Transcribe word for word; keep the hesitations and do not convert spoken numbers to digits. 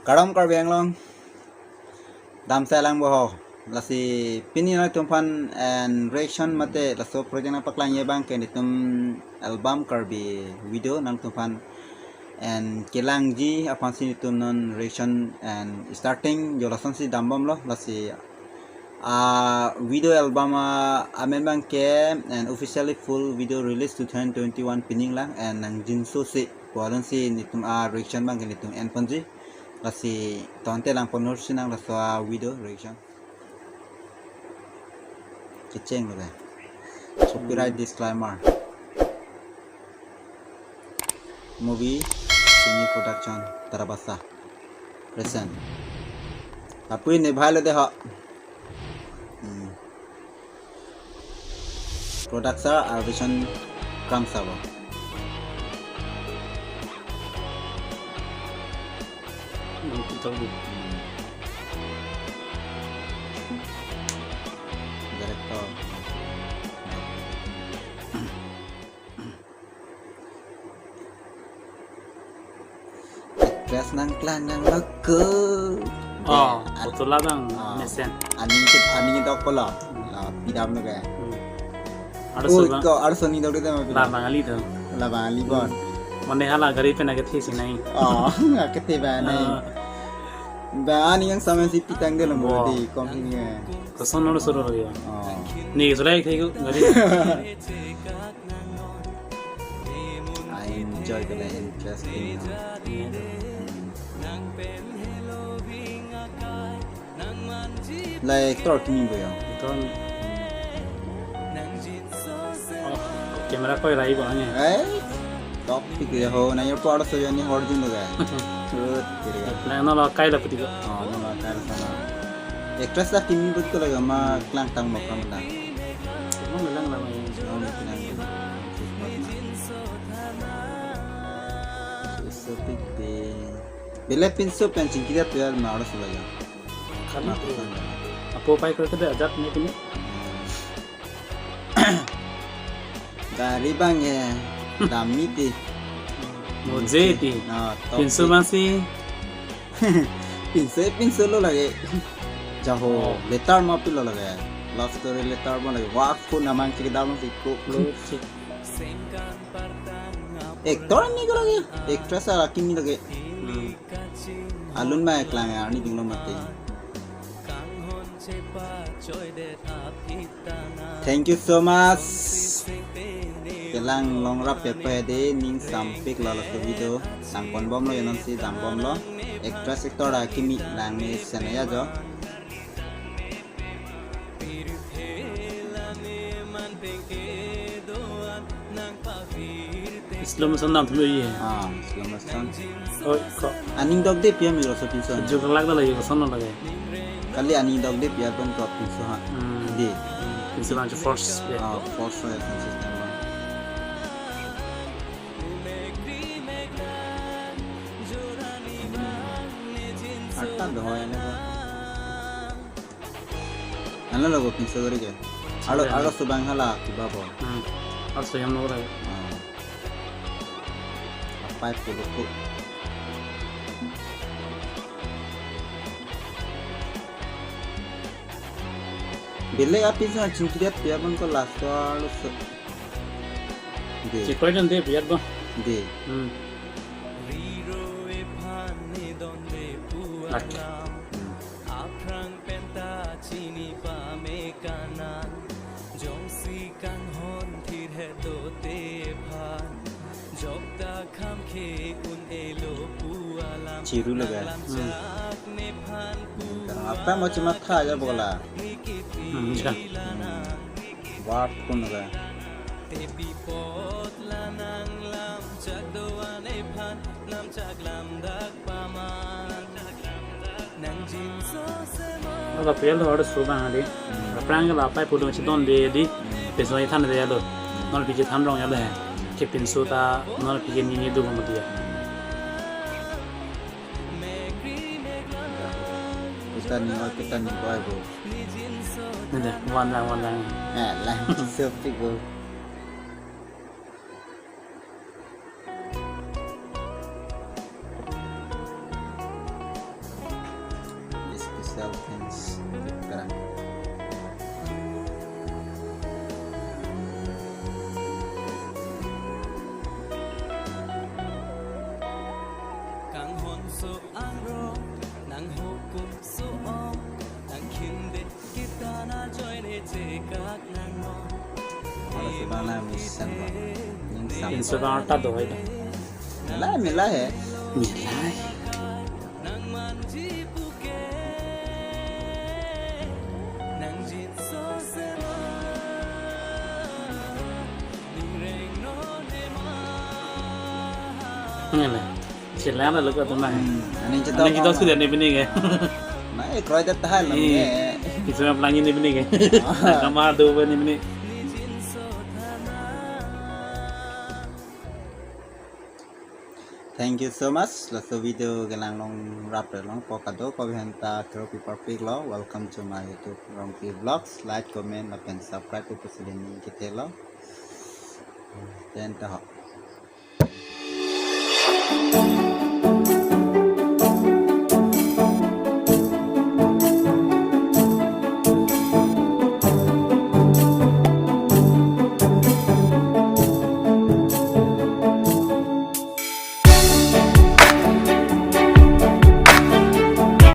Kardom Karbi Anglong. Damsai lang boho. Lasi pini nangtumphan an reaction mate laso project nangpaklangji abang ke netum album Karbi video nangtumphan an kelangji aphansi netum non reaction an starting jo lasonsi dambomlo. Lasi a video album a amen abang ke an officially full video release two thousand twenty-one pining lang an nangjinso se pu alongsi netum a reaction abang ke netum enponji. Lasi tangte langpon nor sinang laso a video reaction. Kecheng lo ke. Copyright disclaimer. Movie Simi Production Tarabasa present. Apui ne bhai lo de ho. Hmm. Producer Arvision Kramsabo. Director. Actress nangklang nang loko. Oh, Putula abang mesen. Aning kedok polo. La pidam lo ke. Ada. Oh, ko ada soni dok di tema pidam. La Bangali to. La Bangali bon. Mane hala gari pen akethe si nai. Oh, akethe ba nai. Ba ani yang sama si pitang de lo di kom sini. Koson nol soro lo ya. Oh. Ni sulai thai ko gari. I enjoy the interesting. Like actor kimi bo ya. Actor. Oh, camera koi rai ba ni. Eh? Top pic ya ho, na yo por so yani hor jun ga. Good, kiri. Na no lo kai la putiko. Oh, no lo kai la sana. Actress la kimi bo ko laga ma klangtang ma kram da. Mo lang lang. Bele pinso pen chingkiri tu ya ma ora sula ya. Kali. Apo pai ko kede ajat ne pini. Gari abang ya. Dami ti. Moje ti. Ah, top pinso ti. Masi. Pinso pinso lo lage. Jaho. Oh. Letter ma pilo lage. Love story letter ma lage. Wah, phone namang chik dam si ko. Lo chik. Actor ni ko lage. Actress ala kimi lage. Hmm. Alun ma eklang ya, ani dinglo mate. Thank you so much. Kelang longrap ya pe de ning sampik lalo ke video. Sangpon bomlo ya non si dambomlo. Actress actor akimi lang ni senaya jo. Slow motion dam thulu ye. Ah, slow motion. Oi, ko. Aning dok de pia mi lo so pinso. Juk lak dala ye koson lage. Kali aning dok de pia pon ko pinso ha. Hmm. Di. Pinso lang force ya. Ah, force ya system. Atta do hoy na. Ano lo pinso gari ke? Aro, aro subang hala kiba bo. Hmm. Aro suyam lo gari. Ah. Apai puluku. Bele api sa chingkiriat pia bang ko last aro se. De. Chikoi dan de biat ba. De. Hmm. Lak. Hmm. Chiru laga. Hmm. Karena apa mau cuma tha aja bola. Hmm, ya. Wap kun laga. Hala puyal do order suba hadi. Aphrang ke lapai pulung si don de di. Pinso ithan de ya do. Non piji than rong ya do he. Ke pinso ta non piji ni ni do mo dia. Kita ni, kita ni boy bo. Nende, wan lang, wan lang. Eh, lang, so pick bo. Self things. Terang. Kanghon so angro, nang hukum so ong, nang khinde kita na joine chekak nang no. Hala sudana misan ba. Ning sam. Inso ba ta do hai. Mila, mila hai. Mila hai. Ngene. Silang na luka tu mai. Hmm, aning cedok. Aning cedok sudah ni bini ke. Mai kroidet tahai lang. Iya. Ke. Kisah pelangi ni bini ke. Ah. Kama do bini bini. Thank you so much. Laso video kelang long rap long po kado ko bihanta kero pi parpik lo. Welcome to my YouTube Rongpi Vlogs. Like, comment, lapen subscribe pu president ni kithelo. Then ta ho.